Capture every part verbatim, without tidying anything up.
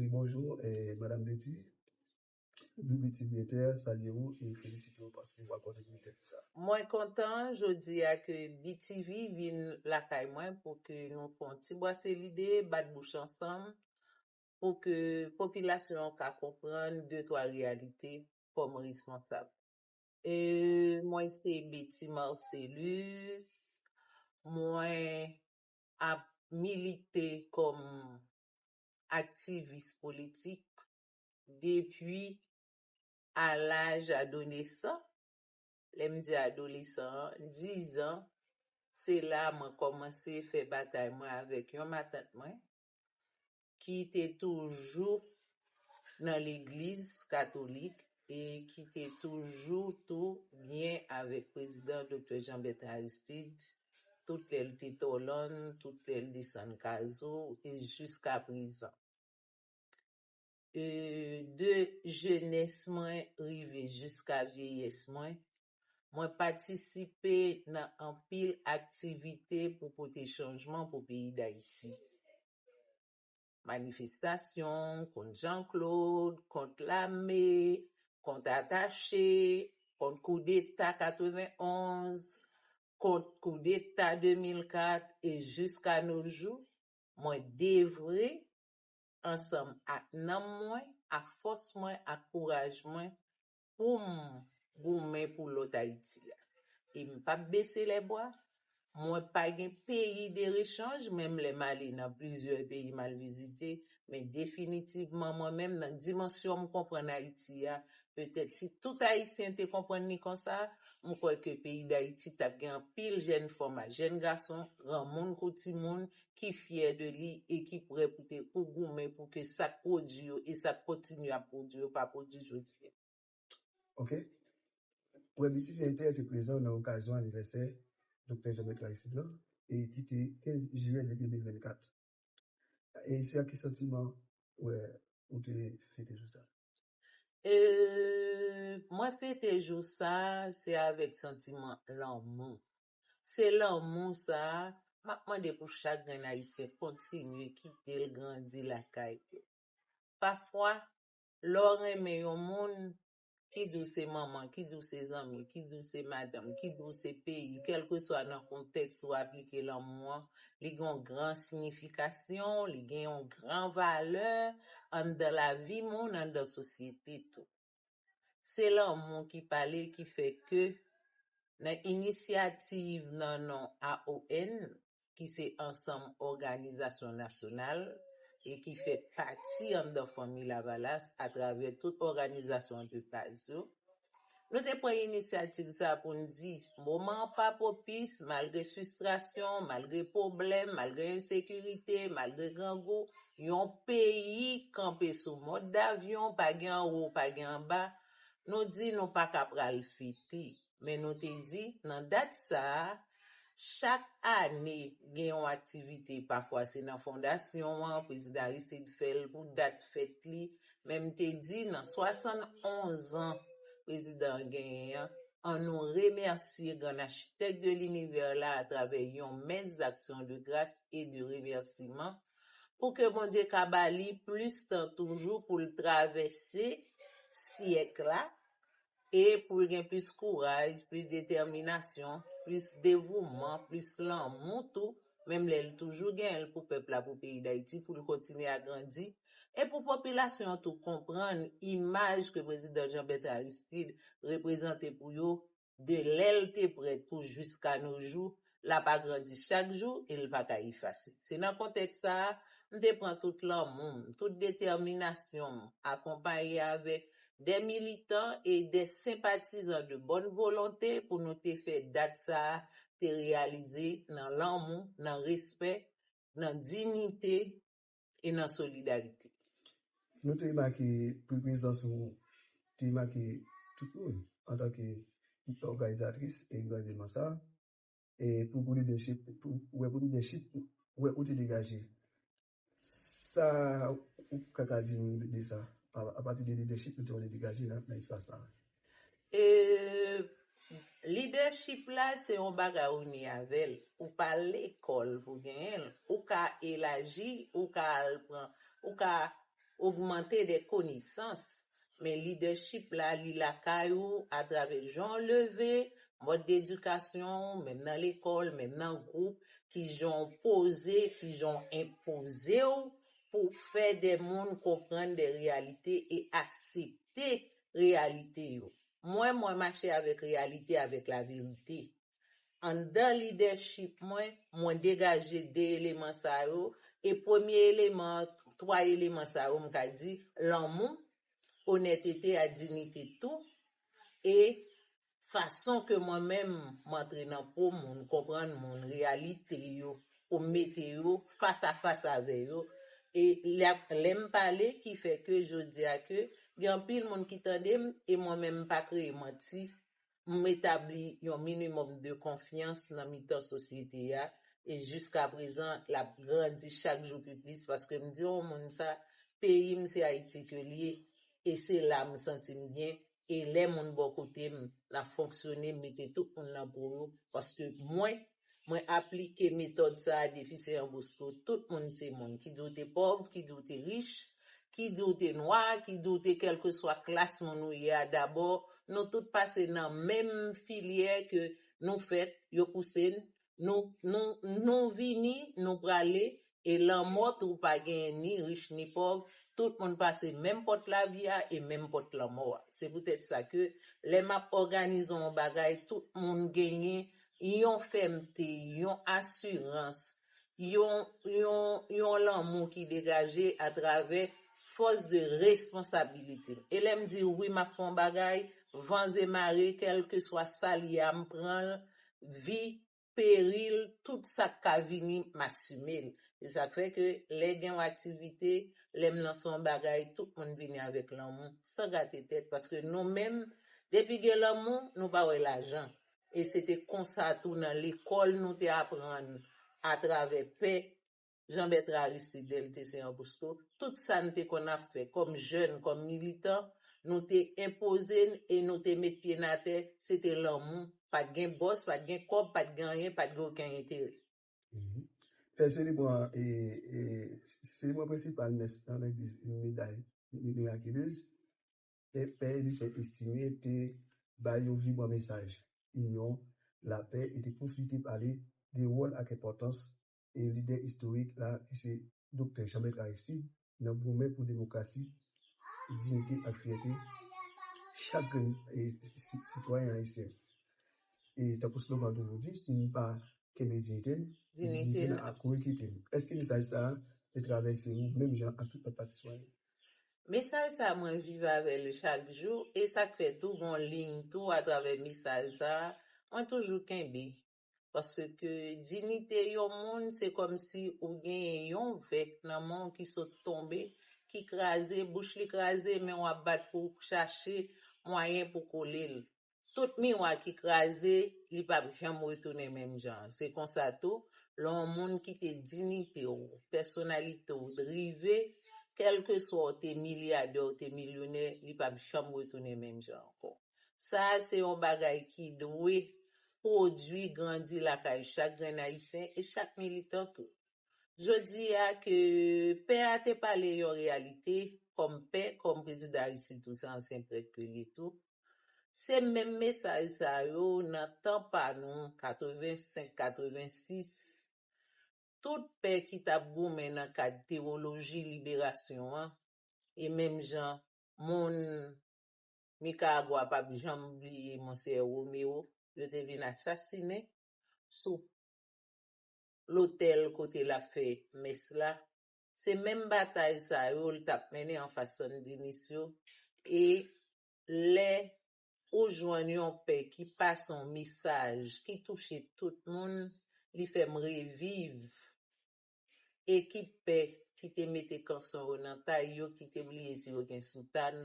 Wi, bonjou, eh, Madanm Betty. Wi, Betty Inter, salye ou e felisite ou paske w akòde nou tèm sa. Mwen kontan jodi a ke B T V vin lakay mwen pou ke nou fè yon ti bwase lide, bat bouch ansanm, pou ke popilasyon an ka konprann de twa reyalite kòm responsab. E mwen se Betty Marcellus, mwen ap milite kòm aktivis politik depi a laj adolesan. Lè m di adolesan an, diz an, se la mwen kòmanse fè batay mwen avèk yon matant mwen ki te toujou nan legliz katolik e ki te toujou tou byen avèk prezidan Doktè Jean Bertrand Aristide, tout lè l te Tòlonn, tout lè l desann Kazo e jiska prezan. E de jenès mwen rive jiska vyeyès mwen, mwen patisipe nan anpil aktivite pou pote chanjman pou peyi Dayiti. Manifestasyon kont Jean Claude, kont lame, kont atache, kont koudeta katrevenonz, kont koudeta de mil kat e jiska no jou, mwen devwe ansanm ak nanm mwen, ak fòs mwen, ak kouraj mwen pou m goumen pou lòt Ayiti a. E m p ap bese lèbwa. Mwen pa gen peyi de rechanj, menm lè m ale nan plizyè peyi m al vizite, men definitivman mwen menm nan dimansyon m konprann Ayiti a, petèt si tout Ayisyen te konprann li konsa, m kwè ke peyi Dayiti t ap gen anpil jèn fanm ak jèn gason, granmoun kou timoun, ki fyè de li e ki prè pou te pou goumen pou ke sa k pwodui yo e sa k kontinye ap pwodui yo pa pwodui jodi a. Ok. Premye T V Inter te prezan nan okazyon anivèsè Doktè Jean Bertrand Aristide lan, e ki te kenz jiyè de de mil vennkat. E se ak ki santiman ou te fete jou sa? E mwen fete jou sa, se avèk santiman lanmou. Se lanmou sa, m ap mande pou chak grenn Ayisyen kontinye kite l grandi lakay yo. Pafwa, lè w renmen yon moun, ki di w se manman, ki di w se zanmi, ki di w se madanm, ki di w se peyi, kèlkeswa nan kontèks ou aplike lanmou an, li gen yon gran siyifikasyon, li gen yon gran valè anndan lavi moun, anndan sosyete tou. Se lanmou ki pale, ki fè ke nan inisyativ nan non A O N, ki se Ansanm Òganizasyon Nasyonal, e ki fè pati anndan Fanmi Lavalas atravè tout òganizasyon de baz yo, nou te pran inisyativ sa pou n di, moman an pa pwopis, malgre fristrasyon, malgre pwoblèm, malgre ensekirite, malgre grangou, yon peyi kanpe sou mòd davyon, pa gen anwo, pa gen anba, nou di nou pa ka pral fete. Men nou te di, nan dat sa a, chak ane, gen yon aktivite, pafwa se nan fondasyon an, prezidan Aristide fè l pou dat fèt li, men m te di, nan swasannonz an prezidan an genyen an, an nou remèsye Grann Achitèk de Linivè la atravè yon mès d'aksyon de gras e de remèsiman, pou ke Bondye ka ba li plis tan toujou pou l travèse syèk la, e pou l gen plis kouraj, plis detèminasyon, plis devouman, plis lanmou tou, menm lè l toujou gen l pou pèp la, pou peyi Dayiti, pou l kontinye a grandi, e pou popilasyon an tou konprann imaj ke prezidan Jean Bertrand Aristide reprezante pou yo, de lè l te prèt pou jiska no jou, l ap agrandi chak jou e l pa ka efase. Se nan kontèks sa a, m te pran tout lanmou m, tout detèminasyon m, akonpaye avèk de militan e de senpatizan de bòn volonte pou nou te fè dat sa a te reyalize nan lanmou, nan respè, nan diyite e nan solidarite. Nou te remake pri prezans ou te make tout moun antanke òganizatris e gran evènman sa a, e pou, pou lidèchip, pou, wè pou lidèchip, wè ou te degaje. Sa ou ka ka di nou de sa? A, apati de lidèchip nou te wè degaje nan, nan espas sa a. E lidèchip la, se yon bagay ou ne avè l. Ou pa lekòl pou genyen l. Ou ka elaji, ou ka al pran, ou ka ogmante de konesans. Men lidèchip la, li lakay ou atravè jan w leve, mòd dedikasyon w, menm nan lekòl, menm nan gwoup, ki jan w poze, ki jan w enpoze w pou fè de moun konprann de reyalite e aksepte reyalite yo. Mwen, mwen mache avèk reyalite, avèk laverite. Anndan lidèchip mwen, mwen degaje de eleman sa yo, e premye eleman, twa eleman sa yo, m ka di, lanmou, onètete a diyite tou, e fason ke mwen menm m antre nan po moun, konprann moun, reyalite yo, pou m mete yo fas a fas avè yo. E lè, lè m pale, ki fè ke jodi a ke gen anpil moun ki tande m, e mwen menm m pa kreye manti, m etabli yon minimòm de konfyans nan mitan sosyete a, e jiska prezan, l ap grandi chak jou pi plis, paske m di yon moun sa, peyi m se Ayiti ke l ye, e se la m santi m byen, e lè moun bò kote m, n ap fonksyone, m mete tout moun nan po yo, paske mwen, mwen aplike metòd sa a depi se yon bousko. Tout moun se moun, ki di w te pòv, ki di w te rich, ki di w te nwa, ki di w te kèlkeswa klas moun ou ye a, dabò, nou tout pase nan menm filyè ke nou fèt, yo pouse n, nou, nou, nou vini, nou prale, e lanmò tou pa genyen ni rich ni pòv, tout moun pase menm pòt lavi a e menm pòt lanmò a. Se poutèt sa ke lè m ap òganize yon bagay, tout moun genyen yon fèmte, yon asirans, yon, yon, yon lanmou ki degaje atravè fòs de responsabilite m. E lè m di wi, m ap fè yon bagay, van e mare, kèlkeswa sa l ye a, m pran l, vi, peril, tout sa k ka vini, m asime l. Se sa k fè ke lè gen yon aktivite, lè m lanse yon bagay, tout moun vini avèk lanmou, san gate tèt, paske nou menm, depi gen lanmou, nou pa wè lajan. E se te konsa tou nan lekòl nou te aprann atravè pè Jean Bertrand Aristide, lè l te se yon bousko. Tout sa n te konn ap fè kòm jèn, kòm militan, nou te enpoze n e nou te met pye n atè, se te lanmou. Pa t gen bòs, pa t gen kòb, pa t gen anyen, pa t gen okenn enterè. Mhm. Pè se li pran, e, e, se li pran prensipal mès nan legliz Meday Mirakilez. Pè Elie Saint Estimé te bay yon vibran mesaj inyon, lapè, e te pwofite pale de wòl ak enpòtans e lidè istorik la, ki se Doktè Jean Bertrand Aristide, nan goumen pou demokrasi, diyite ak fyète chak grenn e, si- sitwayen ayisyen. E tankou slogan toujou di, si n pa kenbe diyite n, diyite n ap kouri kite n. Èske mesaj sa a te travèse ou menm jan ak tout lòt pati sitwayen? Mesaj sa a, mwen viv avè l chak jou, e sa k fè tou gon liy tou atravè mesaj sa a, mwen toujou kenbe. Paske diyite yon moun, se kòmsi ou genyen yon vè nan men w ki sot tonbe, ki kraze, bouch li kraze, men w ap bat pou w chache mwayen pou kole l. Tout miwa ki kraze, li p ap janm retounen menm jan. Se konsa tou, lè yon moun kite diyite w, pèsonalite w drive, kèlkeswa w te milyadè, w te milyonè, li p ap janm retounen menm jan ankò. Sa a se yon bagay ki dwe pwodui, grandi lakay chak grenn Ayisyen e chak militan tou. Jodi a ke pè a te pale yon reyalite, kòm pè, kòm prezidan Aristide tou, se ansyen prèt ke l ye tou. Se menm mesaj sa yo nan tan pa nou, katrevensenk, katrevensis, tout pè ki t ap goumen nan kad tewoloji liberasyon an, e menm jan moun Nikaragwa p ap janm bliye Monseyè Romero, yo te vin asasinen sou lotèl kote l ap fè mès la. Se menm batay sa yo l t ap mennen anfas San Dinis yo. E lè ou jwenn yon pè ki pase yon mesaj ki touche tout moun, li fè m reviv ekip pè ki te mete kanson yo nan tay yo, ki te bliye si yo gen soutàn,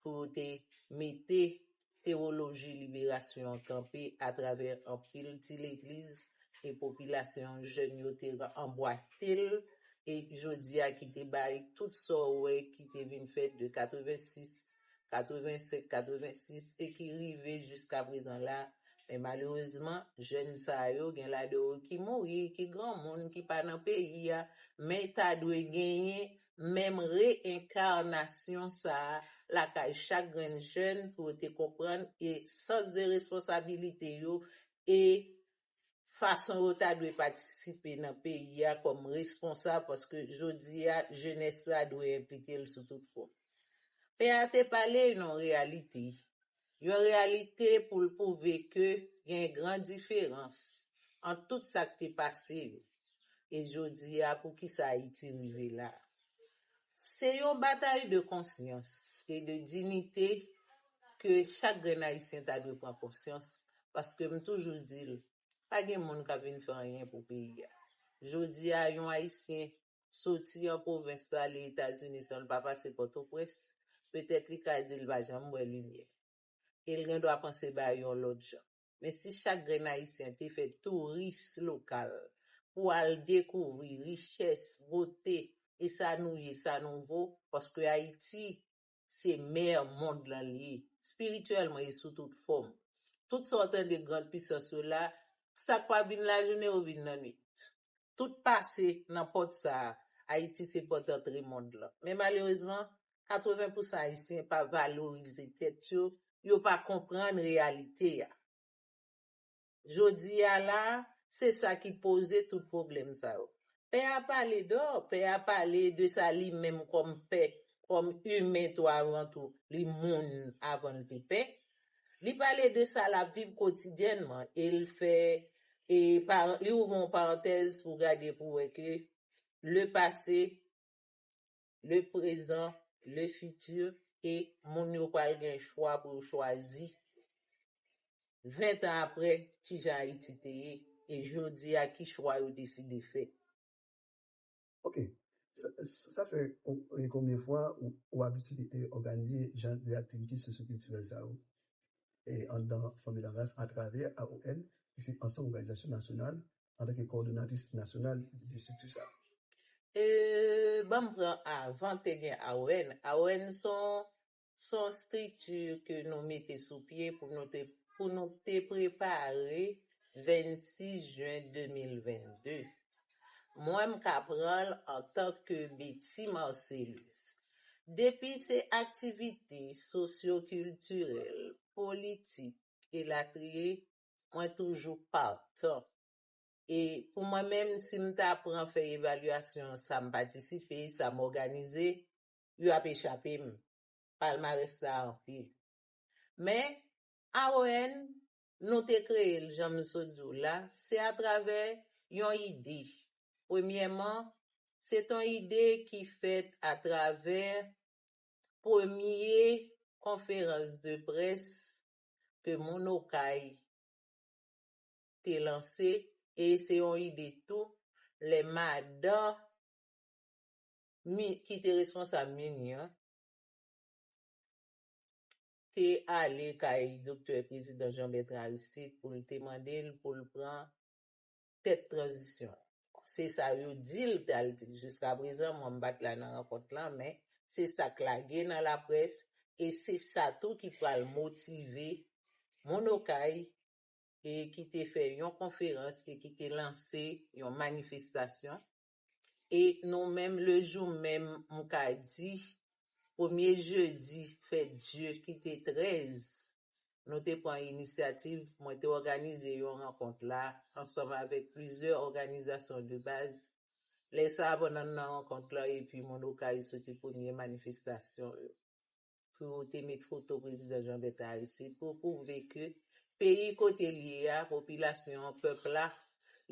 pou yo te mete tewoloji liberasyon an kanpe atravè anpil ti legliz e popilasyon jèn yo te anbwate l, e jodi a ki te bay tout sa w wè ki te vin fèt de katrevensis, katrevensenk, katrevensis e ki rive jiska prezan la. Men malerezman, jèn sa yo, gen ladan yo ki mouri, ki granmoun, ki pa nan peyi a, men ta dwe genyen menm reenkanasyon sa a lakay chak grenn jèn pou yo te konprann e sans de responsabilite yo e fason yo ta dwe patisipe nan peyi a kòm responsab, paske jodi a, jenès la dwe enplike l sou tout fòm. Pè a te pale yon reyalite, yon reyalite pou l pwouve ke gen gran diferans ant tout sa k te pase yo, e jodi a, poukisa Ayiti rive la. Se yon batay de konsyans e de dinite ke chak grenn Ayisyen ta dwe pran konsyans, paske m toujou di l, pa gen moun k ap vin fè anyen pou peyi a. Jodi a, yon Ayisyen soti an pwovens l ale Etazini san l pa pase Pòtoprens, petèt li ka di l pa janm wè limyè. E l gen dwa panse bagay yon lòt jan. Men si chak grenn Ayisyen te fè touris lokal pou al dekouvri richès, bote, e sa nou ye, sa nou vo, paske Ayiti se mè mond lan li ye, espirityèlman e sou tout fòm. Tout sa w tande gran pisans yo la, sa k pa vin lajounen yo vin nan nwit. Tout pase nan pòt sa a, Ayiti se pòt antre mond lan. Men malerezman, katreven pousan Ayisyen pa valorize tèt yo, yo pa konprann reyalite a. Jodi a la, se sa ki poze tout pwoblèm sa yo. Pè a pale dò, pè a pale de sa li menm kòm pè, kòm imen tou avan tou, li moun avan l te pè. Li pale de sa l ap viv kotidyènman e l fè, e pa, li ouvri yon parantèz pou gade pou wè ke le passé, le présent, le futur, e moun yo pral gen chwa pou yo chwazi ven tan apre kijan Ayiti te ye, e jodi a ki chwa yo deside fè. Ok. Sa, sa fè konbyen fwa ou, ou abitye òganize jan de aktivite sosyokiltirèl sa yo e anndan Fanmi Lavalas atravè A O N, ki se Ansanm Òganizasyon Nasyonal, antanke kowòdonatris nasyonal de estrikti sa? E, ban m pran avan te gen A O N. A O N se yon se yon estrikti ke nou mete sou pye pou nou te, pou nou te prepare vennsis jen de mil vennde. Mwen, m ka pran l antanke Betty Marcellus. Depi se aktivite sosyokiltirèl, politik, elatriye, mwen toujou patan. E pou mwen menm, si m ta pran fè evalyasyon sa m patisipe, sa m òganize, yo ap echape m. Palmarès la anpil. Men, A O N, nou te kreye l, jan m sot di w la, se atravè yon ide. Premyèman, se t yon ide ki fèt atravè premye konferans de près ke Moun Okay te lanse, e se yon ide tou, lè madan ki te responsab MINI an te ale kay Doktè Prezidan Jean Bertrand Aristide pou l te mande l pou l pran tèt tranzisyon. Se sa yo di l t al di l. Jiskaprezan, mwen m pa t la nan rankont lan, men se sa k lage nan laprès, e se sa tou ki pral motive Moun Okay, e ki te fè yon konferans e ki te lanse yon manifestasyon. E nou menm, lejou menm, m ka di, premye jedi fèt Dye ki te trèz, nou te pran inisyativ, mwen te òganize yon rankont la ansanm avèk plizyè òganizasyon de baz. Lè sa a, pandan n nan rankont lan, epi Moun Okay soti premye manifestasyon yo. Pou yo te met foto Prezidan Jean Bertrand Aristide pou pwouve ke peyi kote l ye a, popilasyon an, pèp la,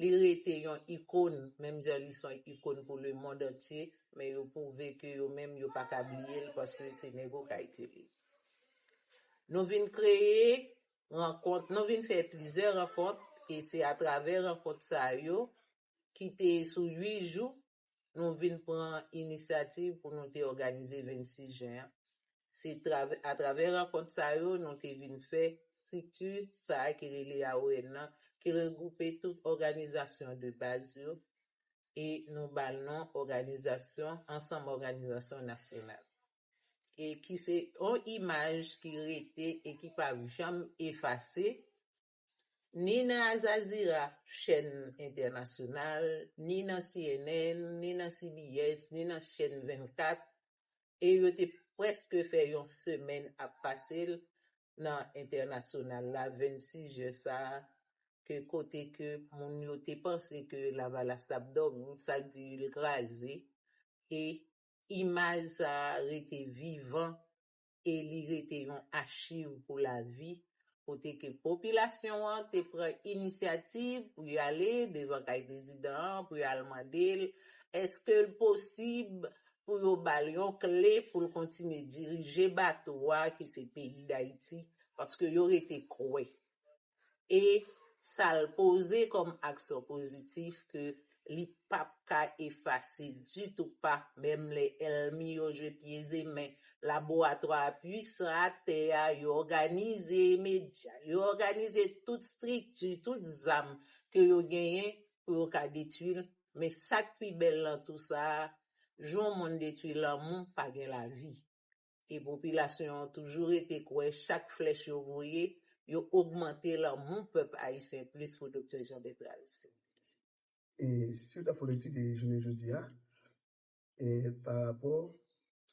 li rete yon ikòn, menm jan li se yon ikòn pou lemonn antye, men yo pwouve ke yo menm yo pa ka bliye l paske se Nèg Okay ke li. Nou vin kreye rankont, nou vin fè plizyè rankont, e se atravè rankont sa yo ki te sou uit jou, nou vin pran inisyativ pou nou te òganize vennsis jen an. Se atravè rankont sa yo nou te vin fè estrikti sa a ki rele A O N nan, ki regwoupe tout òganizasyon de baz yo, e nou ba l non òganizasyon, Ansanm Òganizasyon Nasyonal. E ki se yon imaj ki rete e ki p ap janm efase, ni nan Al Jazeera, chèn entènasyonal, ni nan C N N, ni nan C B S, ni nan chèn vennkat, e yo te prèske fè yon semèn ap pase l nan entènasyonal la, vennsis jen sa a, ke kote ke moun yo te panse ke Lavalas t ap dòmi, sa k di l kraze, e imaj sa a rete vivan e li rete yon achiv pou lavi, kote ke popilasyon an te pran inisyativ pou y ale devan kay prezidan an, pou y al mande l èske l posib pou yo ba l yon kle pou l kontinye dirije bato a ki se peyi Dayiti, paske yo rete kwè. E sa l poze kòm aksyon pozitif ke li p ap ka efase ditou pa, menm lè èlmi yo jwe pye zemen, laboratwa pwisan atè a, yo òganize medya, yo òganize tout estrikti, tout zam ke yo genyen pou yo ka detwi l. Men sa k pi bèl nan tou sa a, jou yon moun detwi lanmou, pa gen lavi. E popilasyon an toujou rete kwè chak flèch yo voye, yo ogmante lanmou pèp ayisyen plis pou Doktè Jean Bertrand Aristide. E si w ta fè yon etid de jounen jodi a, e pa rapò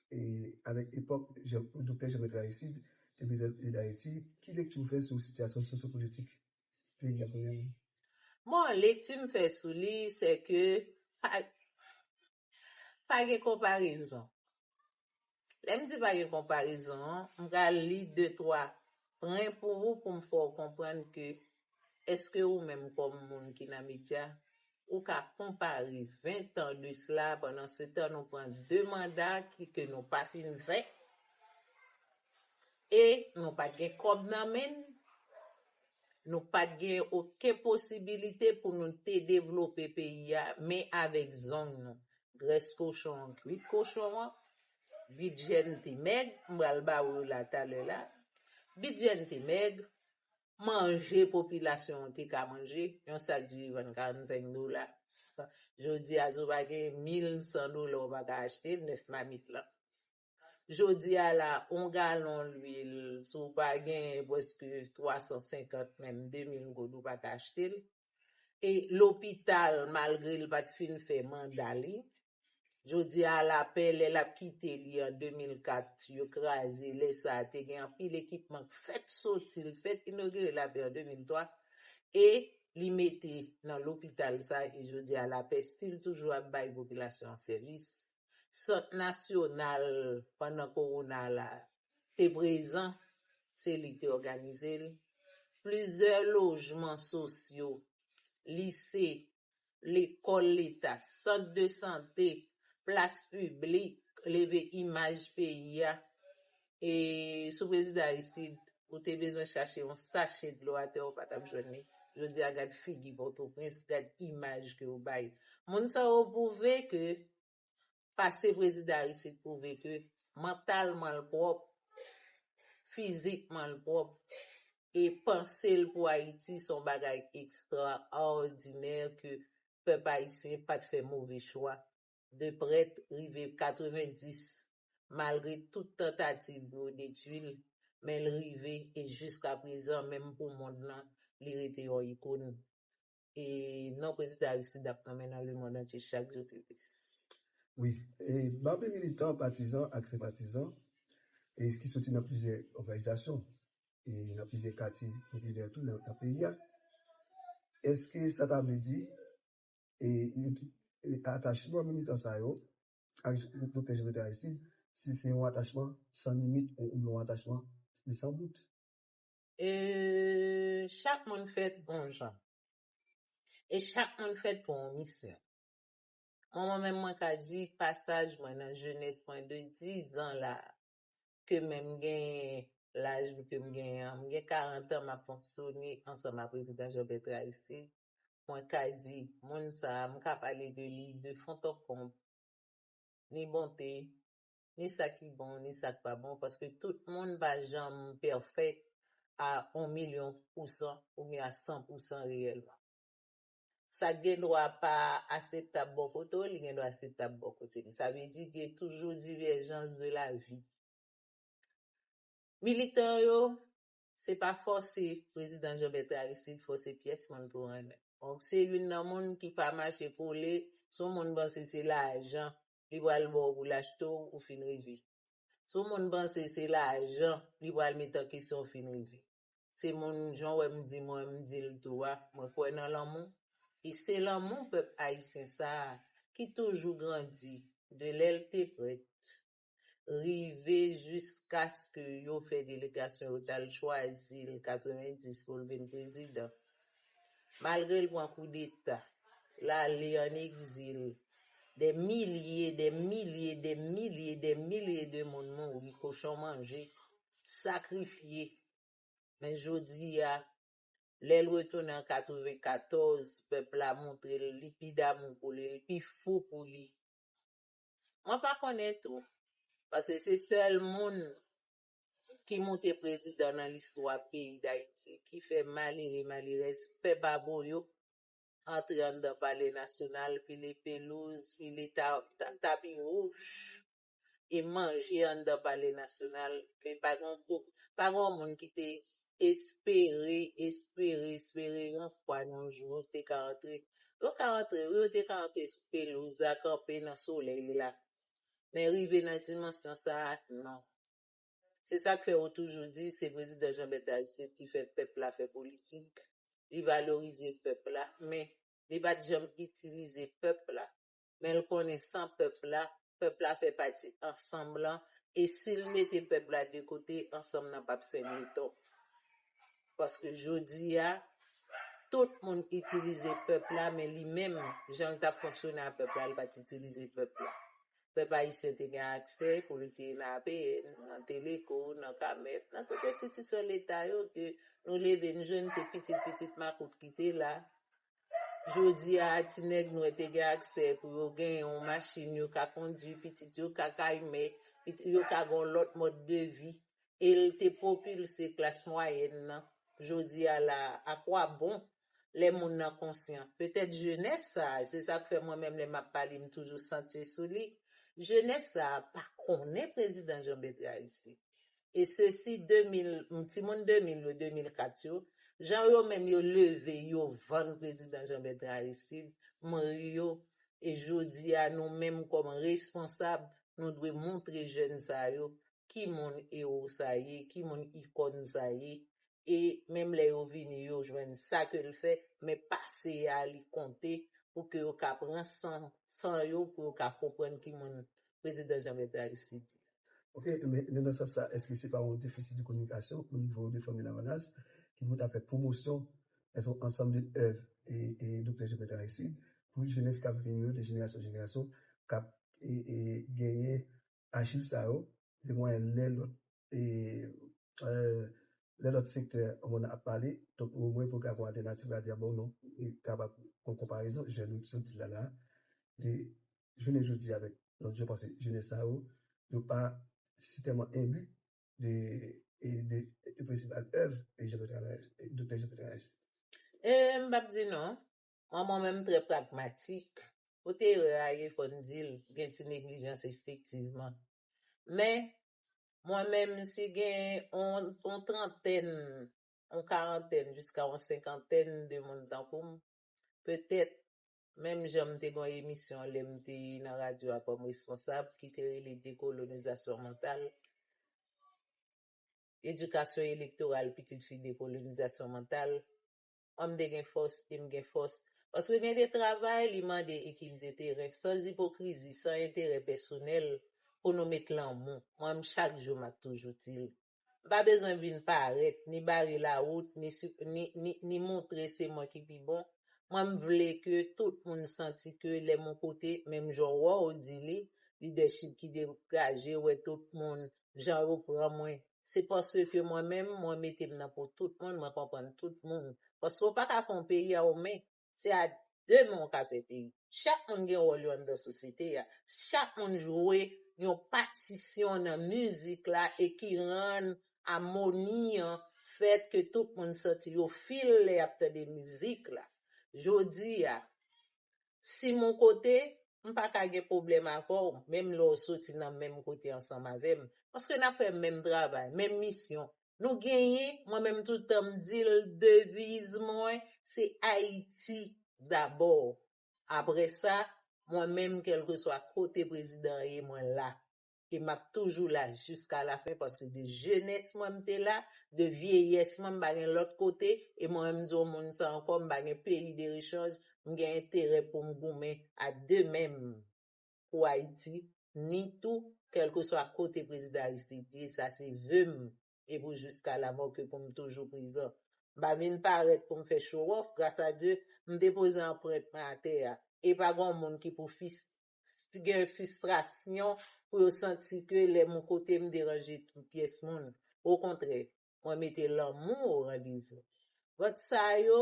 e avèk epòk Jean- Doktè Jean Bertrand Aristide te prezante peyi Dayiti, ki lekti w fè sou sitiyasyon sosyopolitik peyi a kounye a? Bon, lekti m fè sou li, se ke pa, pa gen konparezon. Lè m di pa gen konparezon an, m pral li de twa pwen pou ou pou m fè w konprann ke èske ou menm kòm moun ki nan medya, ou ka konpare ven tan de sila, pandan se tan nou pran de manda ki ke nou pa fin fè, e nou pa t gen kòb nan men n, nou pa t gen okenn posibilite pou nou te devlope peyi a, men avèk zong nou. Grès kochon an, kwit kochon an, bidjè n te mèg, m pral ba ou yo la talè la. Bidjè n te mèg, manje popilasyon an te ka manje, yon sak diri vann karannsenk dola. Jodi a, si w pa gen mil san dola, ou pa ka achte nèf mamit lan. Jodi a la, yon galon lwil, si w pa gen prèske twa san senkant, menm de mil goud, ou pa ka achte l. E lopital, malgre l pa t fin fè manda li, jodi a lapè, lè l ap kite li an de mil kat, yo kraze, lè sa a te gen anpil ekipman k fèt soti, l fèt inogire lapè an de mil twa, e li mete nan lopital sa, e jodi a lapè still toujou ap bay popilasyon an sèvis. Sant nasyonal pandan kowona la te prezan, se li ki te òganize l. Plizyè lojman sosyo, lise, lekòl leta, sant de sante, plas piblik, leve imaj peyi a. E sou prezidan Aristide, ou te bezwen chache yon sache dlo atè, ou pa t ap jwenn li. Jodi a, gad figi Pòtoprens, gad imaj ke yo bay. Moun sa yo pwouve ke pase prezidan Aristide pwouve ke mantalman l pwòp, fizikman l pwòp, e panse l pou Ayiti se yon bagay ekstraòdinè ke pèp ayisyen pa t fè move chwa. De prèt rive katrevendis, malgre tout tantativ pou yo detwi l, men l rive e jiskaprezan, menm pou mond lan, li rete yon ikòn. E non prezidan Aristide ap tanmen nan lemonn antye chak jou pi plis. Wi, e m ap militan, patizan ak senpatizan e ki soti nan plizyè òganizasyon e nan plizyè katye popilè tou nan, nan peyi a. Èske sa ta vle di e, e atachman militan sa yo ak Doktè Jovenel Aristide, si se yon atachman san limit ou yon atachman ki san bout? E chak moun fèt yon jan. E chak moun fèt pou yon misyon. Mwen, mwen menm, mwen ka di pasaj mwen nan jenès mwen de diz an la, ke menm gen laj ke m genyen an, m gen karant an, m ap fonksyone ansanm ak prezidan Jean Bertrand Aristide. Mwen ka di, moun sa a, m ka pale de li de fond en comble, ni bonte, ni sa ki bon, ni sa k pa bon, paske tout moun pa janm pèfèk a yon milyon pousan oubyen a san pousan reyèlman. Sa k gen dwa pa akseptab bò kote w, li gen dwa akseptab bò kote m. Sa vle di gen toujou diverjans de la vi. Militan yo, Se pa fòse prezidan Jean Bertrand Aristide fòse pyès moun pou renmen. Donk, se youn nan moun ki pa mache kole, se yon moun panse se lajan li pral ba w pou l achte w, ou fin rive. Se yon moun panse se lajan li pral met an kesyon, ou fin rive. Se moun, jan w wè m di, mwen, m di l tou a, mwen kwè nan lanmou. E se lanmou pèp ayisyen sa a ki toujou grandi de lè l te prèt, rive jiskaske yo fè delegasyon yo t al chwazi l katrevenndis pou l vin prezidan. Malgre l pran koudeta, l ale ann egzil, dè milye, dè milye, dè milye, dè milye de moun mouri, kochon manje, sakrifye. Men jodi a, lè l retounen an katrevenkatòz, pèp la montre l li pi damou pou li, li pi fou pou li. Mwen pa konnen tou, paske se sèl moun ki moute prezidan nan listwa peyi Dayiti, ki fè malere, malerèz, pè babo yo antre anndan Palè Nasyonal, pile pelouz, pile ta, ta, tapi wouj, e manje anndan Palè Nasyonal, ke pa gen gwo, pa gen moun ki te espere, espere, espere yon fwa nan yon jou te ka antre. Yo ka antre, wi, yo te ka antre sou pelouz la, kanpe nan solèy la. Men rive nan dimansyon sa a, non. Se sa k fè yo toujou di se prezidan Jean Bertrand Aristide ki fè pèp la fè politik, li valorize pèp la, men li pa t janm itilize pèp la. Men l konnen san pèp la, pèp la fè pati ansanm lan, e si l mete pèp la de kote, ansanm nan p ap sène tou. Paske jodi a, tout moun itilize pèp la, men li menm, jan l t ap fonksyone ak pèp la, li pa t itilize pèp la. Pèp ayisyen te gen aksè pou l te nan A P N, nan Teleko, nan Kamèt, nan tout enstitisyon leta yo ke nou leve n jwenn se pitit pitit makout ki te la. Jodi a, ti nèg nwè te gen aksè pou yo gen yon machin yo ka kondui, pitit yo ka kay mè, pitit yo ka gen yon lòt mòd de vi. E l te pwopilse klas mwayèn nan. Jodi a la, akwabon lè moun nan konsyan? Petèt jenès sa a, se sa k fè mwen menm lè m ap pale, m toujou santye sou li. Jenès sa a pa konnen prezidan Jean Bertrand Aristide. E sesi de mil, timoun de mil yo, de mil kat yo, jan yo menm yo leve, yo vann prezidan Jean Bertrand Aristide, m ri yo. E jodi a, nou menm kòm responsab, nou dwe montre jèn sa yo ki moun ewo sa ye, ki moun ikòn sa ye. E menm lè yo vini, yo jwenn sa ke l fè, men pase a li konte pou ke yo ka pran san, san yo, pou yo ka konprann ki moun prezidan Jean Bertrand Aristide ye. Ok, men nan sans sa, èske se pa yon defisit de kominikasyon o nivo de Fanmi Lavalas ki pou ta fè pwomosyon, èske yon ansanm de èv e, e Doktè Jean Bertrand Aristide pou jenès k ap vini yo, de jenerasyon an jenerasyon, k ap e, e, genyen achiv sa yo, de mwayen lè lòt e, e, lè lòt sektè moun ap pale, donk omwen pwogram altènatif la di a bon non, e kapab yon konparezon, jan nou sot di la la, de jounen jodi avèk lòt jou, paske jenès sa yo, yo pa si tèlman enbi de, e de, de prensipal èv e Jean Bertrand, e Doktè Jean Bertrand Aristide. E m p ap di non. Mwen, mwen menm trè pragmatik. Kote erè a ye, fò n di l, gen ti neglijans efektivman. Men, mwen menm, si gen on, on trantèn, on karantèn, jiska on senkantèn de moun tankou m, petèt, menm jan m te gen yon emisyon lè m te nan radyo a kòm responsab, ki te rele Dekolonizasyon Mantal, Edikasyon Elektoral Pitit Fi Dekolonizasyon Mantal, mwen m te gen fòs e m gen fòs. Paske gen de travay li mande ekip de teren, san ipokrizi, san enterè pèsonèl, pou nou met lanmou. Mwen, m chak jou, m ap toujou di l. M pa bezwen vin parèt, ni bare lawout, ni, ni, ni, ni montre se mwen ki pi bon. Mwen, m vle ke tout moun santi ke lè m yon kote, menm jan w wè w di li, lidèchip ki degaje, wè tout moun, jan yo pran mwen. Se paske mwen menm, mwen mete m nan po tout moun, mwen konprann tout moun. Paske w pa ka fè yon peyi a yon men. Se a de men w ka fè peyi. Chak moun gen wòl yo anndan sosyete a. Chak moun jwe yon patisyon nan mizik la e ki rann amoni an fèt ke tout moun santi yo fil lè y ap tande mizik la. Jodi a, si m yon kote, m pa ka gen pwoblèm avè w, menm lè w soti nan menm kote ansanm avè m. Paske n ap fè menm travay, menm misyon. Nou genyen, mwen menm tout tan m di l, deviz mwen, se Ayiti dabò. Apre sa, mwen menm, kèlkeswa kote prezidan an ye, mwen la. E m ap toujou la jiska lafen, paske de jenès mwen m te la, de vyeyès mwen m pa gen lòt kote, e mwen menm m di yon moun sa ankò, m pa gen peyi de rechanj, m gen enterè pou m goumen a de men m pou Ayiti, ni tou, kèlkeswa kote prezidan Aristide ye, sa se ve m, e pou jiska lamò ke pou m toujou prezan. M pa vin parèt pou m fè show off, gras a Dye, m depoze anprent mwen atè a. E pa gen moun ki pou fis, gen fistrasyon pou yo santi ke lè m kote m deranje tout pyès moun. Okontrè, mwen mete lanmou o randevou. Vòt sa yo,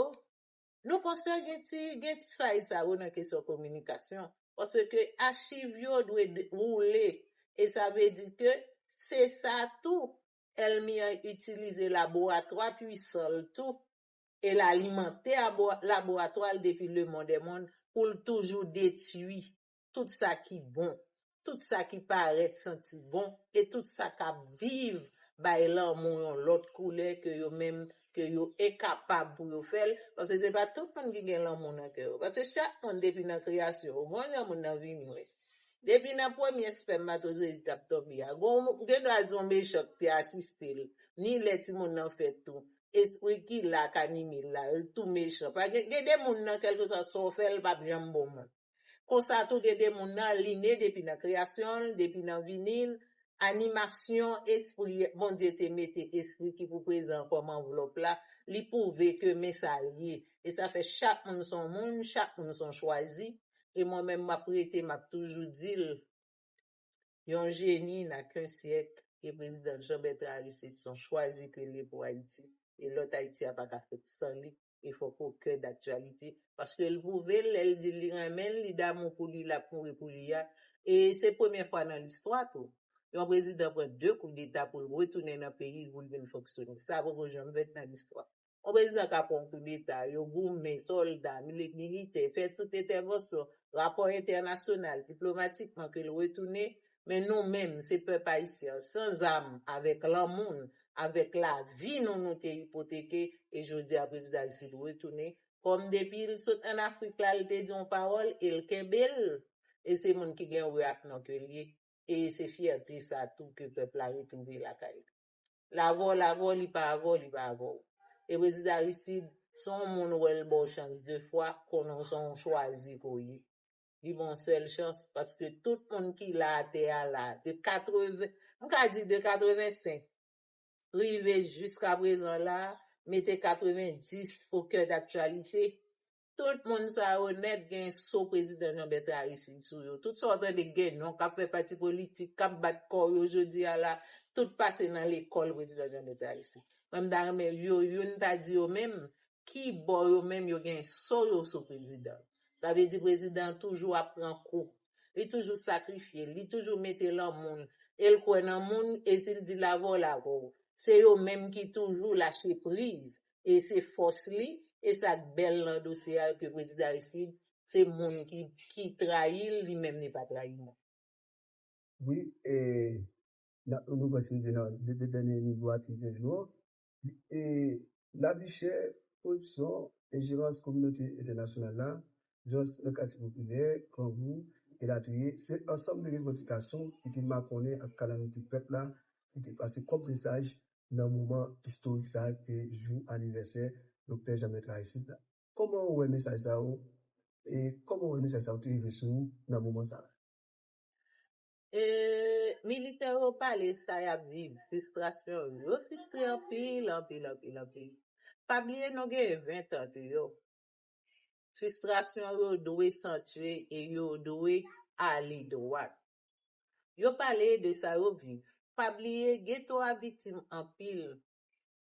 nou konsyan gen ti, gen ti fay sa yo nan kesyon kominikasyon. Paske achiv yo dwe de- woule. E sa vle di ke se sa tou, ènmi an itilize laboratwa pwisan l tou. E l alimante abo- laboratwa l depi le monde est monde pou l toujou detwi tout sa ki bon, tout sa ki parèt santi bon, e tout sa k ap viv bay lanmou yon lòt koulè ke yo menm, ke yo enkapab pou yo fè l, paske se pa tout moun ki gen lanmou nan kè yo. Paske chak moun depi nan kreyasyon, ou gen yon moun nan vini, wi. Depi nan premye espèmatozoyid k ap tonbe a, gon- gen dwa di yon mechan k te asiste l, ni lè timoun nan fèt tou. Espri ki la k anime l la, l tou mechan. Pa gen, gen de moun nan, kèlkeswa sa w fè l, l p ap janm bon moun. Konsa tou, gen de moun nan, li ne depi nan kreyasyon l, depi nan vini l, animasyon, espri, Bondye te mete espri ki pou prezan kòm anvlòp la, li pwouve ke men sa l ye. E sa fè chak moun se yon moun, chak moun se yon chwazi. E mwen menm, m ap rete, m ap toujou di l, yon jeni n'a qu'un siècle, e prezidan Jean Bertrand Aristide se yon chwazi ke l ye pou Ayiti. E lòt Ayiti a pa ka fèt san li. E fòk o kè daktyalite. Paske l pwouve l, lè l di li renmen l, li damou pou li, l ap mouri pou li a. E se premye fwa nan listwa tou. Yon prezidan pran de koudeta pou l retounen nan peyi l, pou l vin fonksyone. Sa poko janm fèt nan listwa. Yon prezidan ka pran yon koudeta, yo goumen, sòlda, mili- militè, fè tout entèvansyon, rapò entènasyonal, diplomatikman ke l retounen, men nou menm, se pèp ayisyen an, san zam, avèk lanmou n, avèk lavi nou, nou te ipoteke, e jodi a prezidan Aristide retounen. Kòm depi l sot ann Afrik la, l te di yon pawòl, e l kenbe l, e se moun ki gen wi ak non ke l ye, e se fyète sa tou ke pèp la retwouve lakay li. L avè w, l avè w, li pa avè w, li pa avè w. E prezidan Aristide, se yon moun ou wè l ba w chans de fwa, konnen w se yon chwazi ke w ye. Li ba w yon sèl chans, paske tout moun ki la atè a la, de katreven, m ka di de katrevensenk, rive jiska prezan la, mete katrevendis o kè daktyalite. Tout moun sa yo nèt gen so prezidan Jean Bertrand Aristide sou yo. Tout sa w tande gen non k ap fè pati politik, k ap bat kò yo jodi a la, tout pase nan lekòl prezidan Jean Bertrand Aristide. Mwen m ta renmen yo youn ta di yo menm, ki bò yo menm yo gen so yo sou prezidan. Sa vle di prezidan an toujou ap pran kou. Li toujou sakrifye l, li toujou mete lanmou l. E l kwè nan moun, e si l di l avè w, l avè w. Se yo menm ki toujou lache priz. E se fòs li, e sa k bèl nan dosye a, ke prezidan Aristide, se moun ki, ki trayi l, li menm li pa trayi moun. Wi, e, n ap, nou panse se nan de, de dènye nivo a ki gen nou an. E, lavi chè, koripsyon, enjerans kominote entènasyonal la, vyolans nan katye popilè, grangou, elatriye, se ansanm de revandikasyon ki te makònen ak kalamite pèp la, ki te pase kòm presaj nan moman istorik sa a ki te jou anivèsè Doktè Jean Bertrand Aristide la. Kòman ou wè mesaj sa yo? E kòman ou wè mesaj sa yo te rive sou ou nan moman sa a? E militè yo pale sa y ap viv, fristrasyon yo. Yo fristre anpil, anpil, anpil, anpil. Pa bliye nou gen ven tan deyò. Fristrasyon yo dwe santye e yo dwe ale dwat. Yo pale de sa yo viv. Pa bliye, geto a viktim anpil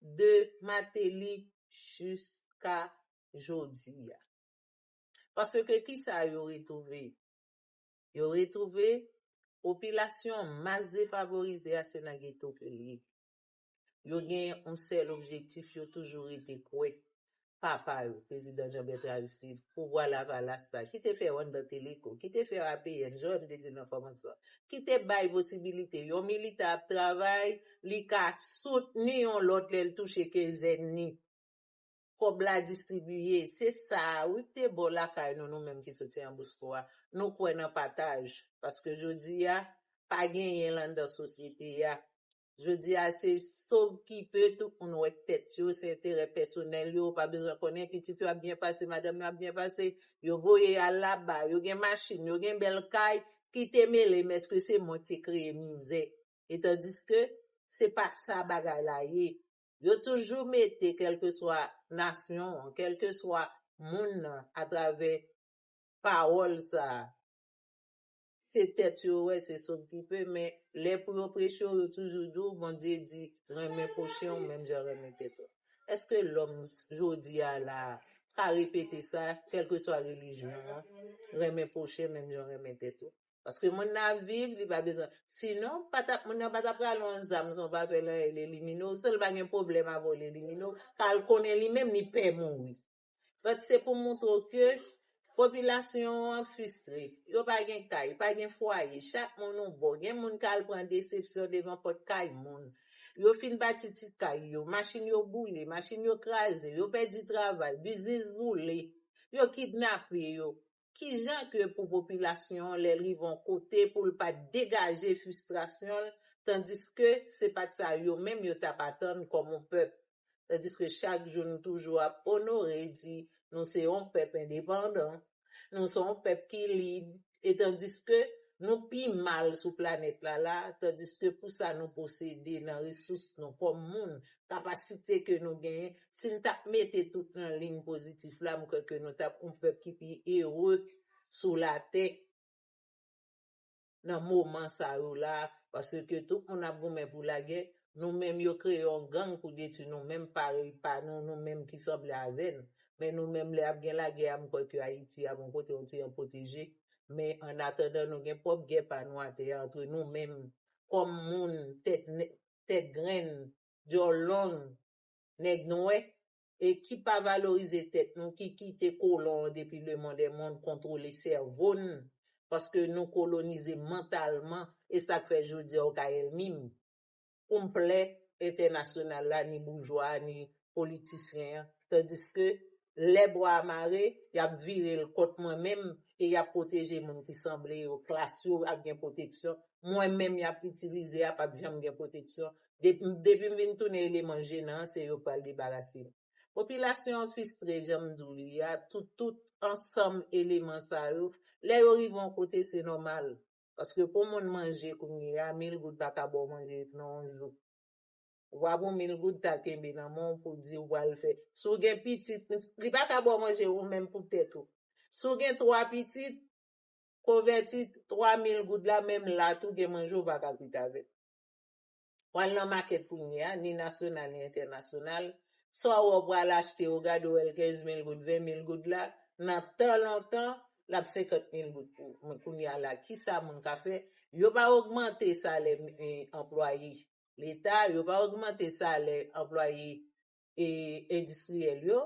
de Martelly jiska jodi a. Paske kisa yo retwouve? Yo retwouve popilasyon mas defavorize a se nan geto ke l ye. Yo gen yon sèl objektif, yo toujou rete kwè. papa yo, prezidan Jean Bertrand Aristide, pouvwa Lavalas sa, ki te fè yo anndan Teleco, ki te fè yo A P N, jan m te di nan kòmansman, ki te bay posibilite yon militè ap travay, li ka soutni yon lòt lè l touche kenzèn ni. Kòb la distribiye, se sa a wi k te bò lakay nou, nou menm ki soti an Bosco a. Nou kwè nan pataj, paske jodi a, pa genyen l anndan sosyete a. Jodi a, se sov ki pe, tout moun wè k tèt yo, se enterè pèsonèl yo, pa bezwen konnen pitit yo ap byen pase, madanm yo ap byen pase, yo voye al laba, yo gen machin, yo gen bèl kay, ki te mele m, èske se mwen ki te kreye mizè? E tandiske se pa sa bagay la ye. Yo toujou mete kèlkeswa nasyon an, kèlkeswa moun nan atravè pawòl sa a. Se tèt yo wè, se sov ki pe, men lè pou yo preche w, yo toujou di w, Bondye di, renmen pwochen w menm jan renmen tèt ou. Èske lòm jodi a la a ka repete sa, kèlkeswa relijyon an, renmen pwochen menm jan renmen tèt ou? Paske moun nan ap viv, li pa bezwen. Sinon, pa t ap, moun nan pa t ap pral yon zam, si w pa fè l anyen, l elimine w. Si l pa gen pwoblèm avè w, l elimine w. Ka l konnen li menm, li pè mouri. But se pou montre w ke popilasyon an fristre. Yo pa gen kay, pa gen fwaye. Chak moun yon bò. Gen moun k al pran desepsyon devan pòt kay moun. Yo fin bati ti kay yo. Machin yo boule, machin yo kraze, yo pèdi travay, biznis boule. Yo kidnape yo. Kijan ke pou popilasyon an, lè l rive yon kote, pou l pa degaje fristrasyon l, tandiske se pa t sa yo menm yo t ap atann kòm yon pèp? Tandiske chak jou nou toujou ap onore, di nou se yon pèp endepandan, nou se yon pèp ki lib, e tandiske nou pi mal sou planèt la la, tandiske pou sa nou posede nan resous nou kòm moun, kapasite ke nou genyen, si n t ap mete tout nan liy pozitif la, m kwè ke nou t ap yon pèp ki pi ere sou latè nan moman sa yo la, paske tout moun ap goumen pou lagè, nou menm yo kreye yon gang pou detwi nou menm, parèy pa nou, nou menm ki sanble avè n. Men nou menm lè ap gen lagè a, m kwè ke Ayiti ap yon kote yon ti jan pwoteje. Men an atandan nou gen pwòp gè pa nou atè a antre nou menm, kòm moun tèt nè- tèt grenn, dyòl long, nèg nwè, e ki pa valorize tèt nou, ki kite kolon an depi le monde est monde kontwole sèvo n, paske nou kolonize mantalman, e sa k fè jodi a w ka ènmi m. Pou m plè entènasyonal la, ni boujwa a, ni politisyen an, tandiske lè bwa a mare, y ap vire l kont mwen menm e y ap pwoteje moun ki sanble yo, klas yo ap gen pwoteksyon. Mwen menm y ap itilize a p ap janm gen pwoteksyon. Depi, depi m vin tounen eleman jenan an, se yo k pral debarase m. Popilasyon an fristre, jan m di w li a, tout, tout ansanm eleman sa yo, lè yo rive yon kote, se nòmal. Paske pou moun manje kounye a, mil goud pa ka ba w manje nan yon jou. Ou pa pou mil goud ta kenbe nan men w pou di w pral fè. Si w gen pitit, li pa ka ba w manje ou menm pou tèt ou. Si w gen twa pitit, konvèti twa mil goud la, menm la tou gen manje w pa ka kwit avè l. W al nan makèt kounye a, ni nasyonal ni entènasyonal, sa w wè w pral achte, ou gade w wè l kenz mil goud, ven mil goud la, nan tan lontan, l ap senkant mil goud pou ou. Men kounye a la, kisa moun ka fè? Yo pa ogmante salè, eh, anplwaye Leta, yo pa ogmante salè anplwaye, eh, endistriyèl yo,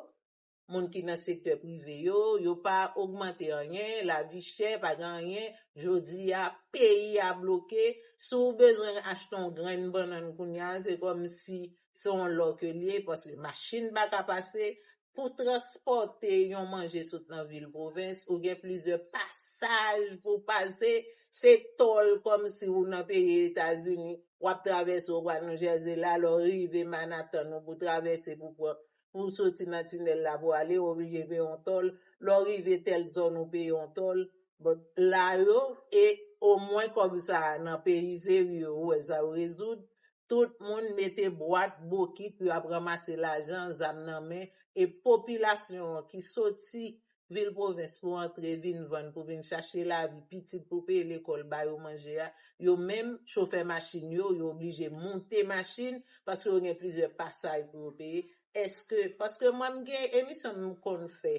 moun ki nan sektè prive yo, yo pa ogmante anyen, lavi chè, pa gen anyen. Jodi a, peyi a bloke. Si w bezwen achte yon grenn bannann kounye a, se kòmsi se yon lò ke l ye, paske machin pa ka pase. Pou transpòte yon manje sot nan vil pwovens, ou gen plizyè pasaj pou pase. Se tòl kòmsi ou nan peyi Etazini, w ap travèse, ou pral nan Jèze la, lè w rive Manhattan, ou pou travèse pou pran, pou w soti nan tinèl la pou ale, ou oblije peye yon tòl. Lè w rive tèl zòn, ou peye yon tòl. Bon, la yo, e omwen kòb sa a, nan peyi serye, ou wè sa yo rezoud. Tout moun mete bwat, bokit, yo ap ranmase lajan, zam nan men, e popilasyon an ki soti vil pwovens pou antre, vin vann, pou vin chache lavi, pitit pou peye lekòl, ba yo manje a, yo menm, chofè machin yo, yo oblije moute machin, paske yo gen plizyè pasaj pou yo peye. Èske, paske mwen, m gen emisyon m konn fè,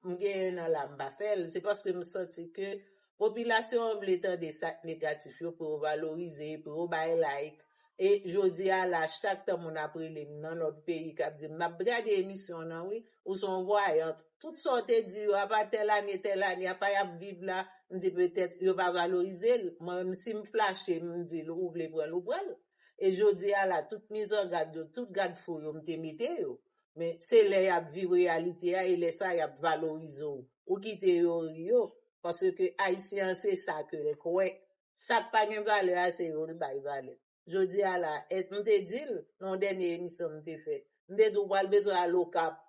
m gen en an la, m pa fè l, se paske m santi ke popilasyon an vle tande sa k negatif yo pou yo valorize, pou yo bay like, E jodi a la, chak tan moun ap rele m nan lòt peyi k ap di m, "M ap gade emisyon w nan, wi, ou se yon vwayant. Tout sa w te di yo, apa tèl ane, tèl ane, apa y ap viv la?" M di, "Petèt yo pa valorize l." Mwen menm, si m flache, m di l, "Ou vle pran l, ou pran l." E jodi a la, tout mizangad yo, tout gad fou yo, m te mete yo. Men se lè y ap viv reyalite a, e lè sa y ap valorize w. Ou kite yo ri yo, paske Ayisyen an se sa ke l kwè. Sa k pa gen valè a, se yo l bay valè. Jodi a la, e, m te di l nan yon dènye emisyon m te fè. M te di, "Ou pral bezwen al Okap."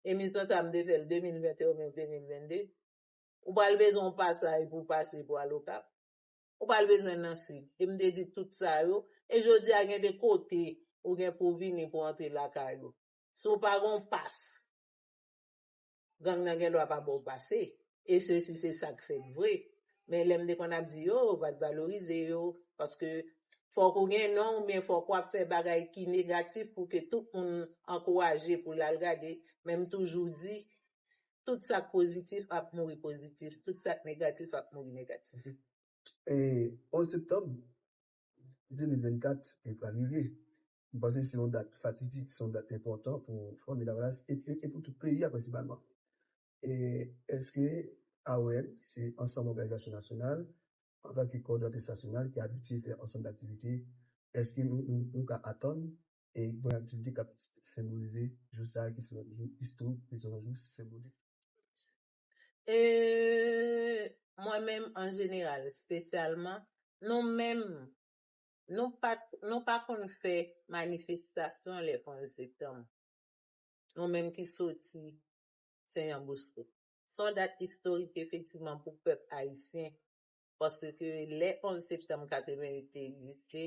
Emisyon sa a, m te fè l de mil venteyen oubyen de mil vennde. "Ou pral bezwen yon pasay pou w pase pou al Okap. Ou pral bezwen nan Sid." E m te di tout sa yo. E jodi a, gen de kote ou gen pou w vini pou w antre lakay ou. Si w pa gen yon pas, gang nan gen dwa pa ba w pase. E sesi, se sa k fèt vre. Men lè m te konn ap di yo, yo pa t valorize yo, paske fòk ou gen non, oubyen fòk w ap fè bagay ki negatif pou ke tout moun ankouraje pou l al gade. Men m toujou di, tout sa k pozitif ap mouri pozitif, tout sa k negatif ap mouri negatif. E onz septanm de mil vennkat e pral rive. M panse se yon dat fatidik, se yon dat enpòtan pou Fanmi Lavalas e, e, e pou tout peyi a prensipalman. E èske A O N, ki se Ansanm Òganizasyon Nasyonal, antanke kowòdinatris nasyonal ki abitye fè ansanm aktivite, èske nou, nou, nou ka atann e gen aktivite k ap senbolize jou sa a ki se yon jou istorik, ki se yon jou senbolik? E mwen menm, an jeneral, espesyalman, nou menm, nou pa, nou pa konn fè manifestasyon lè onz septanm. Nou menm ki soti Sen Jan Bosko. Se yon dat istorik, efektivman, pou pèp ayisyen. Paske lè onz septanm katrevenwit te egziste,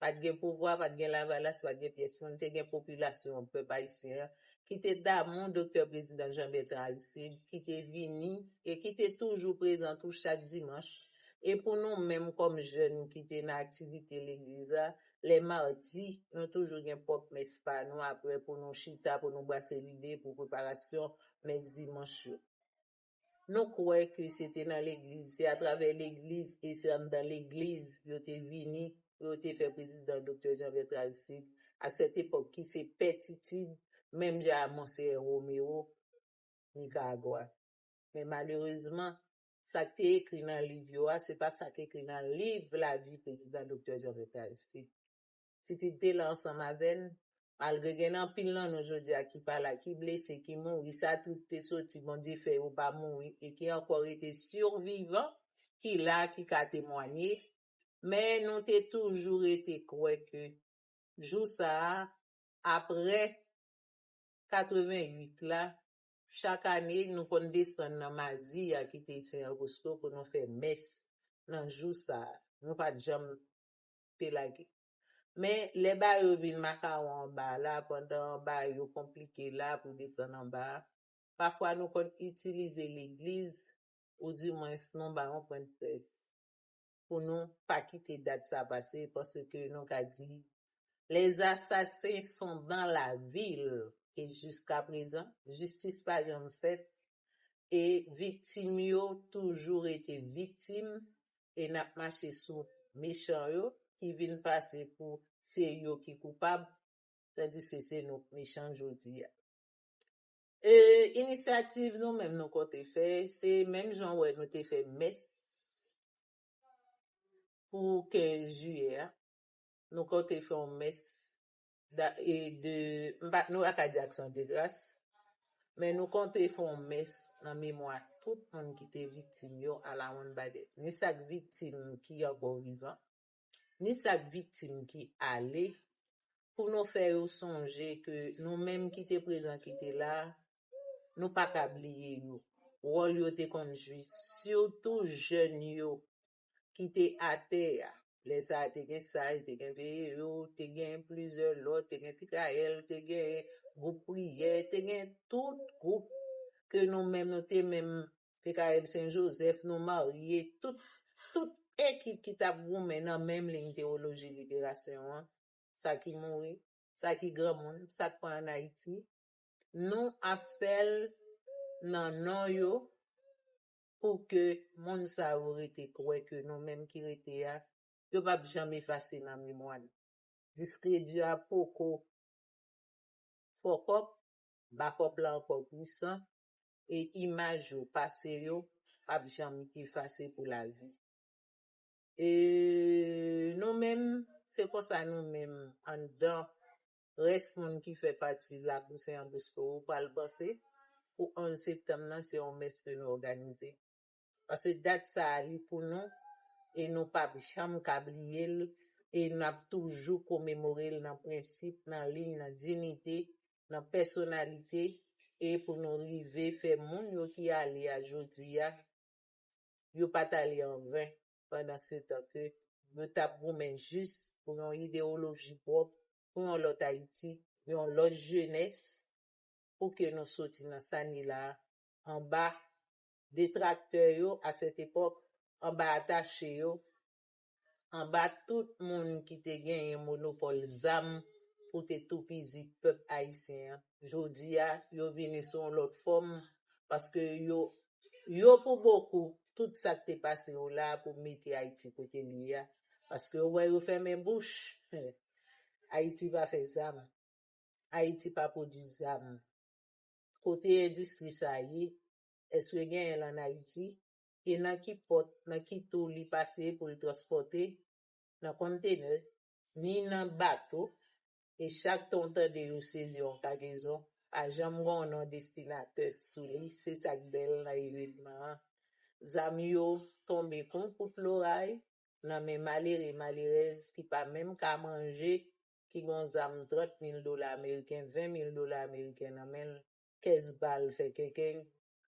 pa t gen pouvwa, pa t gen Lavalas, pa t gen pyès moun, te gen popilasyon, pèp ayisyen an, ki te damou Doktè Prezidan Jean Bertrand Aristide, ki te vini e ki te toujou prezan tou chak dimanch. E pou nou menm kòm jèn ki te nan aktivite legliz la, lè madi, nou toujou gen pwòp mès pa nou apre pou nou chita, pou nou brase lide pou preparasyon mès dimanch yo. Nou kwè ke se te nan legliz, se atravè legliz e se anndan legliz yo te vini, yo te fè prezidan Doktè Jean Bertrand Aristide, a sèt epòk ki se pè Titid, menm jan a Monseyè Romero, Nikaragwa. Men malerezman, sa k te ekri nan liv yo a, se pa sa k ekri nan liv lavi prezidan Doktè Jean Bertrand Aristide. Titid te la ansanm avè n, malgre gen anpil nan nou jodi a ki pa la, ki blese, ki mouri, sa trip te soti, Bondye fè yo pa mouri, e ki ankò rete sivivan, ki la, ki ka temwanye. Men nou te toujou rete kwè ke jou sa a, apre katrevenwit la, chak ane, nou konn desann nan mazi a ki te Sen Jan Bosko pou nou fè mès nan jou sa a. Nou pa t janm te lage. Men lè bagay yo vin makawon anba la, pandan bagay yo konplike la pou desann anba a, pafwa nou konn itilize legliz, oudimwens nou ba yon pwen de près pou nou pa kite dat sa pase, paske nou ka di, les assassins sont dans la ville, e jiska prezan, jistis pa janm fèt, e viktim yo toujou rete viktim, e n ap mache sou mechan yo ki vin pase pou se yo ki koupab, tandiske se nou k mechan jodi a. E inisyativ nou menm nou konte fè, se menm jan w wè nou te fè mès pou kenz jiyè a. Nou konte fè yon mès da, e de, m pa, nou pa ka di aksyon de gras, men nou konte fè yon mès nan memwa tout moun ki te viktim yo a la one by death. Ni sa k viktim ki ankò vivan, ni sa k viktim ki ale, pou nou fè yo sonje ke nou menm ki te prezan, ki te la, nou pa ka bliye yo. Wòl yo te konn jwi, sitou jèn yo ki te atè a. Lè sa a, te gen say, te gen V E O, te gen plizyè lòt, te gen T K L, te gen gwoup priyè, te gen tout gwoup ke nou menm, nou te menm T K L Sen Jozèf, nou marye, tout, tout ekip ki t ap goumen nan menm liy teyoloji liberasyon an, sa ki mouri, sa ki granmoun, sa k pa ann Ayiti, nou ap fè l nan non yo pou ke moun sa yo rete kwè ke nou menm ki rete a, yo p ap janm efase nan memwa n. Diskredi a poko fòkòp, bakòp la ankò pwisan, e imaj yo, pase yo, p ap janm efase pou lavi. E nou menm, se konsa nou menm, anndan, rès moun ki fè pati Lakou Sen An Bosco yo pral panse pou onz septanm nan, se yon mès ke nou òganize. Paske dat sa a, li pou nou, e nou p ap janm ka bliye l, e n ap toujou komemore l nan prensip, nan liy, nan diyite, nan pèsonalite, e pou nou rive fè moun yo ki ale a jodi a, yo pa t ale an ven, pandan se tan ke yo t ap goumen jis pou yon idewoloji pwòp, pou yon lòt Ayiti, yon lòt jenès, pou ke nou soti nan sa n ye la a, anba detraktè yo a sèt epòk, anba atache yo, anba tout moun ki te genyen monopòl zam pou te toupizi pèp ayisyen an. Jodi a, yo vini sou yon lòt fòm, paske yo, yo pou bokou, tout sa k te pase yo la pou mete Ayiti kote l ye a. Paske yo wè yo fèmen bouch, Ayiti pa fè zam. Ayiti pa pwodui zam. Kote endistri sa ye? Èske genyen l ann Ayiti? E nan ki pòt, nan ki tou li pase pou l transpòte? Nan kontenè, ni nan bato, e chak tan w tande yo sezi yon kagezon, pa janm gen yon non destinatè sou li, se sa k bèl nan evenman an. Zam yo tonbe kon kout loray nan men malere, malerèz ki pa menm ka manje, ki gen yon zam trant mil dola ameriken, ven mil dola ameriken nan men l, kès bal fè kenken,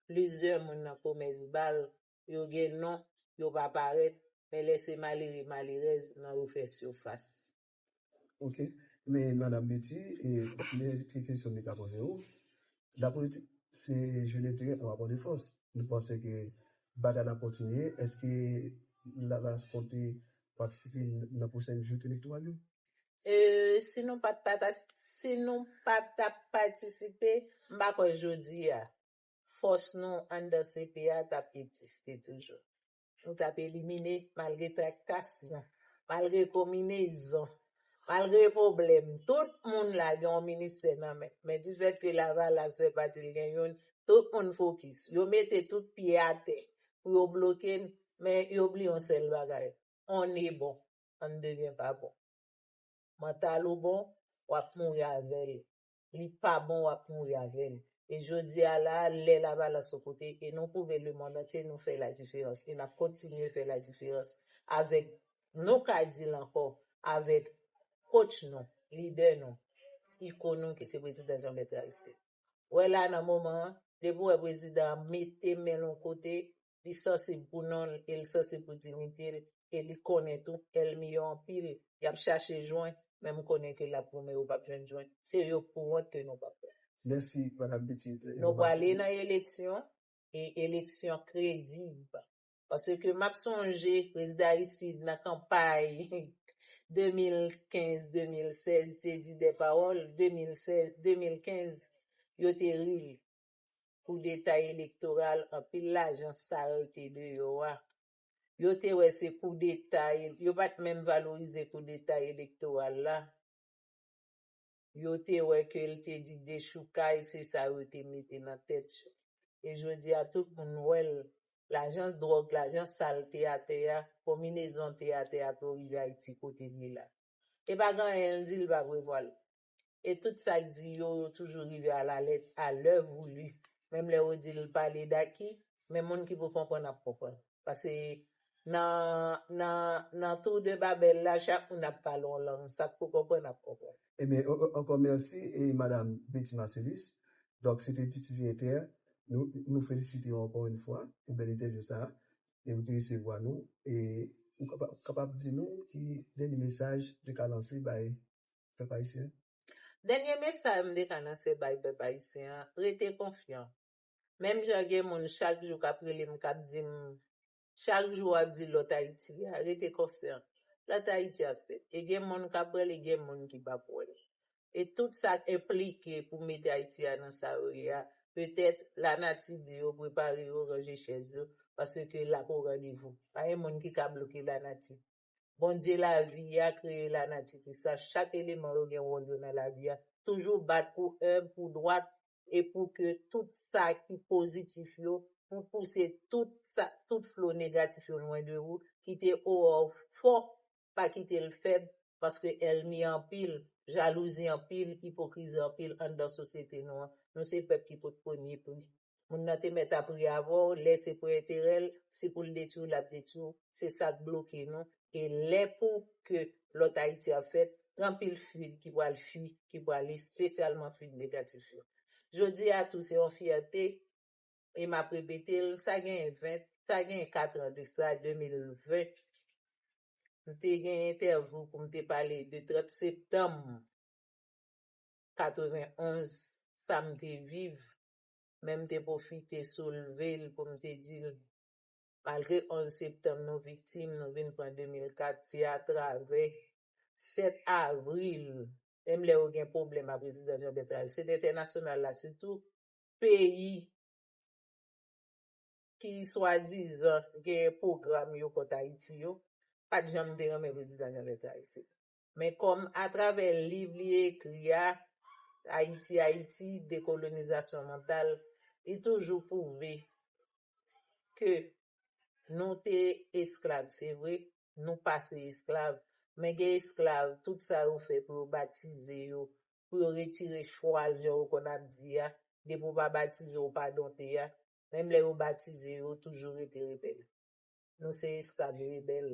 plizyè moun nan komès bal, yo gen non, yo pa parèt, men lè se malere, malerèz nan yo fè sifas. Ok, men Madanm Betty, e, men ki kesyon m ta poze w? Lapolitik, se je ne dirais un rapport de force. Nou panse ke batay la kontinye. Èske Lavalas konte patisipe nan pwochen jout elektoral yo? E, si nou pa t pata, si nou pa t ap patisipe, m pa kwè jodi a, fòs nou anndan C P a t ap egziste toujou. Nou t ap elimine, malgre traktasyon, malgre konminezon, malgre pwoblèm. Tout moun la gen yon ministè nan men. Men difèt ke Lavalas fè pati l gen youn, tout moun fokis. Yo mete tout pye atè pou yo bloke n, men yo bliye yon sèl bagay. On est bon, on ne devient pas bon. Mantal ou bon, w ap mouri avè l. Li pa bon, w ap mouri avè l. E jodi a la, lè Lavalas sou kote, e nou pwouve lemonn antye nou fè ladiferans. E n ap kontinye fè ladiferans avèk nou ka di l ankò, avèk coach nou, lidè nou, ikon nou ki se prezidan Jean Bertrand Aristide. Wè la nan moman an, depi w wè prezidan an mete men l yon kote, li sansib pou non l e l sansib pou diyite l, e li konnen tou ènmi yo anpil, y ap chache jwenn, men m konnen ke l ap goumen, yo p ap jwenn jwenn. Se yo pou wont ke nou p ap fè. Mèsi, Madanm Betty. Nou prale nan eleksyon, e eleksyon kredib. Paske m ap sonje prezidan Aristide nan kanpay de mil kenz, de mil sèz, te di de pawòl, de mil sèz, de mil kenz, yo te ri l. Koudeta elektoral, anpil lajan sal te deyò a. Yo te wè se koudeta, yo pa t menm valorize koudeta elektoral la. Yo te wè ke l te di dechoukay, se sa yo te mete nan tèt yo. E jodi a, tout moun wè l. Lajan dwòg, lajan sal te atè a, konminezon te atè a pou rive Ayiti kote l ye la. E pa gen anyen l di l pa prevwa l. E tout sa k di yo, yo toujou rive a la lèt, a lè voulu. Menm lè yo di l pale daki, men moun ki pou konprann ap konprann. Paske nan, nan, nan Tour de Babèl la, chak moun ap pale yon lang. Sa k pou konprann ap konprann. Ebyen, an- an- ankò mèsi, e Madanm Betty Marcellus. Donk, se te P T V Inter. Nou, nou felisite w ankò yon fwa pou bèl entèvyou sa a. E ou te resevwa nou. E ou kapab, kapab di nou ki dènye mesaj ou te ka lanse bay pèp ayisyen? Dènye mesaj m te ka lanse bay pèp ayisyen an, rete konfyan. Menm jan gen moun chak jou k ap rele m, k ap di m, chak jou w ap di lòt Ayiti a, rete konfyan. Lòt Ayiti ap fèt. E gen moun k ap wè l, e gen moun ki p ap wè l. E tout sa k enplike pou mete Ayiti a nan sa yo ye a, petèt lanati di yo prepare yo, ranje chèz yo, paske l ap o randevou. Pa gen moun ki ka bloke lanati. Bondye lavi a kreye lanati pou sa. Chak eleman yo gen wòl yo nan lavi a. Toujou bat pou èv, pou dwat, e pou ke tout sa ki pozitif yo, pou pouse tout sa, tout flo negatif yo lwen de ou, kite owò fò, pa kite l fèb, paske ènmi anpil, jalouzi anpil, ipokrizi anpil anndan sosyete nou an. Nou se pèp ki pot premye pri. Moun nan te mèt ap ri avè w, lè se pou enterè l, si pou l detwi w, l ap detwi w. Se sa k bloke nou. E lè pou ke lòt Ayiti ap fèt, gen anpil fluid ki pral fui, ki pral espesyalman fluid negatif yo. Jodi a tou se yon fyète, e m ap repete l, sa gen ven, sa gen kat an de sa, de mil ven. M te gen entèvyou pou m te pale de trant septanm katrevenn onz, sa m te viv, men m te pwofite soulve l pou m te di l, malgre onz septanm nou viktim, nou vin pran de mil kat, se atravè sèt avril, menm lè yo gen pwoblèm ak prezidan Jean Bertrand Aristide, entènasyonal la sitou, peyi ki swadizan gen pwogram yo kont Ayiti yo, pa t janm te renmen prezidan Jean Bertrand Aristide. Men kòm atravè liv li ekri a, Ayiti, Ayiti, dekolonizasyon mantal, li toujou pwouve ke nou te esklav, se vre, nou pase esklav, men gen esklav, tout sa yo fè pou yo batize yo, pou yo retire chwal, jan yo konn ap di a, depi w pa batize, w pa donte a, menm lè yo batize, yo toujou rete rebèl. Nou se esklav rebèl.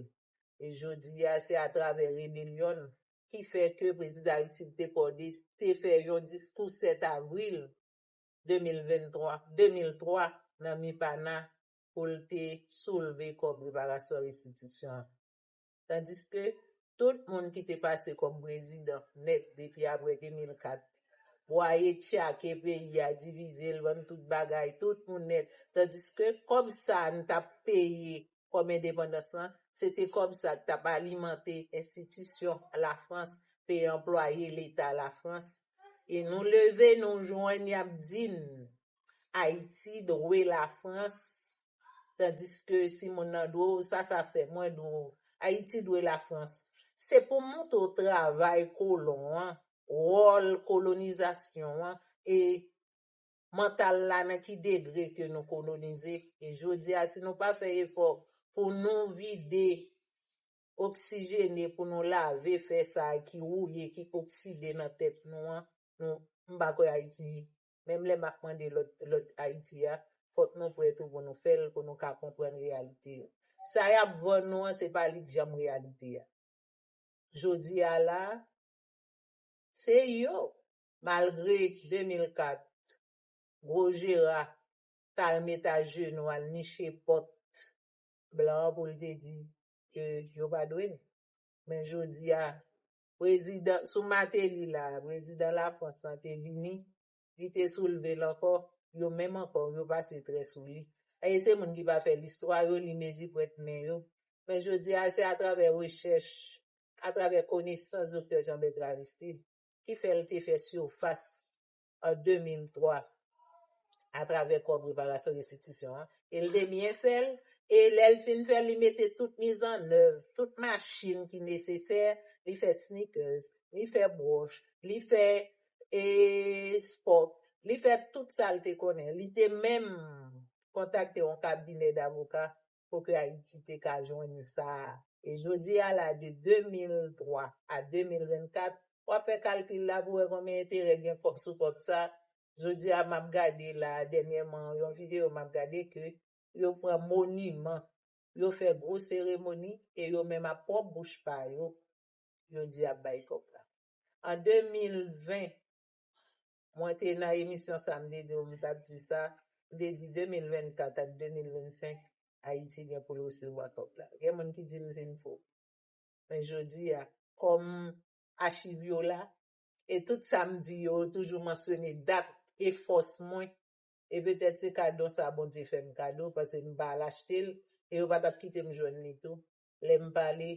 E jodi a, se atravè rebelyon ki fè ke prezidan Aristide te pòde, te fè yon diskou sèt avril de mil venntwa, de mil twa, nan Mipana, pou l te soulve kòb reparasyon restitisyon an. Tandiske tout moun ki te pase kòm prezidan nèt depi apre de mil kat, bwaye tchake peyi a, divize l, vann tout bagay, tout moun nèt. Tandiske kòb sa a n t ap peye kòm endepandans lan, se te kòb sa k t ap alimante enstitisyon Lafrans, peye anplwaye Leta Lafrans. E nou leve, nou jwenn y ap di n, Ayiti dwe Lafrans, tandiske si moun nan dwe w sa, sa fè mwen dwe w. Ayiti dwe Lafrans. Se pou montre w travay kolon an, wòl kolonizasyon an, e mantal la nan ki degre ke nou kolonize. E jodi a, si nou pa fè efò pou nou vide, oksijene, pou nou lave fè sa a ki wouye, ki okside nan tèt nou an, nou, m pa kwè Ayiti, menm lè m ap mande lòt, lòt Ayiti a, fòk nou prè tou pou nou fè l, pou nou ka konprann reyalite yo. Sa y ap vann nou an, se pa li k janm reyalite a. Jodi a la, se yo, malgre de mil kat, gwo jera t al met ajenou, al niche pòt blan an pou l te di ke yo pa dwe l. Men jodi a, prezidan, sou Martelly la, prezidan Lafrans lan te vini, li te soulve l ankò, yo menm ankò, yo pase trè sou li. E se moun ki pa fè listwa yo, li mezi pwent nen yo. Men jodi a, se atravè rechèch, atravè konesans Doktè Jean Bertrand Aristide, ki fè l te fè sifas an de mil twa, atravè kòb reparasyon restitisyon an. E l te byen fè l, e lè l fin fè l, li mete tout mizannèv, tout machin ki nesesè, li fè sneakers, li fè bwòch, li fè, e, spòk, li fè tout sa l te konnen. Li te menm kontakte yon kabinè davoka pou ke Ayiti te ka jwenn sa a. E jodi a la, de de mil twa a de mil vennkat, w ap fè kalkil la pou wè konbyen enterè gen kò-, sou kòb sa. Jodi a, m ap gade la, dènyèman, yon videyo m ap gade ke yo pran moniman, yo fè gwo seremoni, e yo menm ak pwòp bouch pa yo, yo di y ap bay kòb la. An de mil ven, mwen te nan emisyon sa, m te di w, m t ap di sa, m te di de mil vennkat ak de mil vennsenk, Ayiti gen pou l resevwa kòb la. Gen moun ki di m se m fou. Men jodi a, kòm achiv yo la, e tout sa m di yo, toujou mansyone dat e fòs mwen, e petèt se kado sa Bondye fè m kado, paske m pa al achte l, e yo pa t ap kite m jwenn li tou. Lè m pale,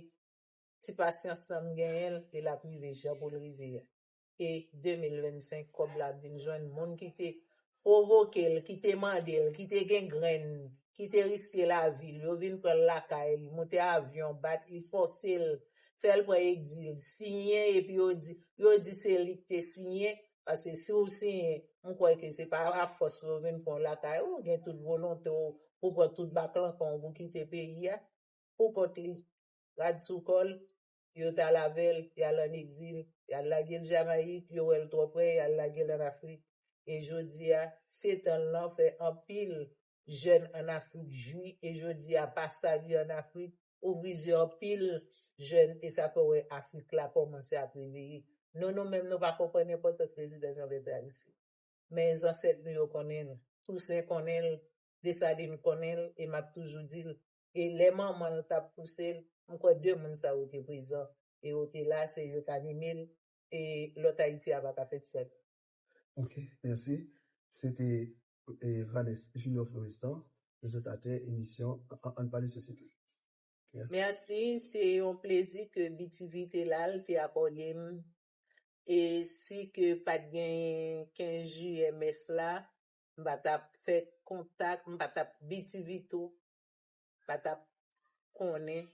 ti pasyans lan m genyen l, e l ap rive jan pou l rive a. E de mil vennsenk, kòb la ap vin jwenn moun ki te pwovoke l, ki te mande l, ki te gen grenn ki te riske lavi l, yo vin pran l lakay li, moute avyon, bat li, fòse l, fè l pran egzil, siyen, epi yo di, yo di se li ki te siyen, paske si w siyen, m kwè ke se pa afòs pou yo vin pran w lakay ou, ou gen tout volonte w pou pran tout baklankan w pou kite peyi a, pou kont li. Rad sou kò l, yo t al avè l, y al ann egzil, y al lage l Jamayik, yo wè l twò prè, y al lage l ann Afrik. E jodi a, setan l lan fè anpil jèn ann Afrik jwi, e jodi a, pas sa vi ann Afrik, ouvri zye anpil jèn, e sa fè w wè Afrik la kòmanse ap reveye. Nou, nou menm, nou pa konprann enpòtans prezidan Jean Bertrand Aristide. Men zansèt nou yo konnen l. Tousen konnen l, Desalin konnen l, e m ap toujou di l. E lè manman l t ap pouse l, m kwè de moun sa yo te prezan. E yo te la, se yo k anime l, e lòt Ayiti a pa ka fèt sèl. Ok, mèsi. Se te eh, Vanessa Junior Florestan, prezantatè emisyon An Pale Sosyete. Mèsi, se yon plezi ke B T V te la, l te akòde m. E si ke pa t gen kenz jiyè mès la, m pa t ap fè kontak, m pa t ap B T V tou, pa t ap konnen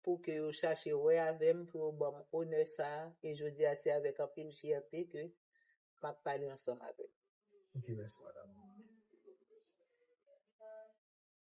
pou ke yo chache wè avè m, pou yo ban m onè sa a. E jodi a, se avèk anpil fyète ke m ap pale ansanm avè w. Ok, mèsi, madam.